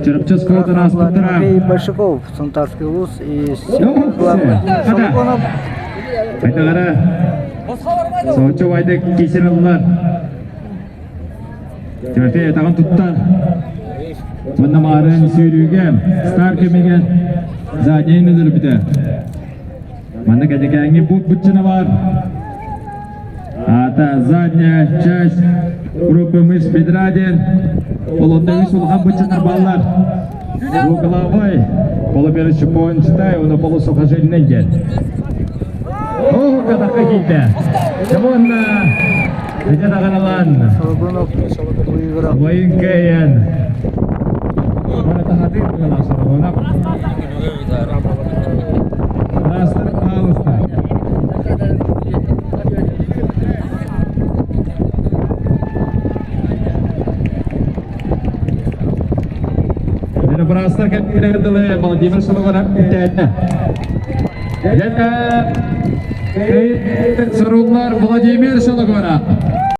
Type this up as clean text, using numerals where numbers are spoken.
Чурапчы оскуолатын ааспыттара. Тимофей Большаков, Сунтарский улуус и Шолоконов. Айтаҕара Соһуччу убайдык киирсэн ыллар. Тимофей атаҕын туттар. Уонна маарын сүүрүүгэ стар кэмигэр заднейын өлөрбүтэ. Манна кэнникээҥҥи буут быччына бар. Аата задняя часть группы мышц бедра диэн олонно үс улахан быччыннар баллар. Двуглавой, полуперещепончатай, уонна полусухожильный диэн. Оо, катахха киирдэ. Дьэ уонна ити даҕаналаан Шологунов выиграл. Воин кыайан. Баратахатын быгалаах Шологунов. Ыраастар паалыста. Быраастар кэлбиттэр дылы Владимир Соловаров үтээтэ. Дьэ, суруллар Владимир Шологоров.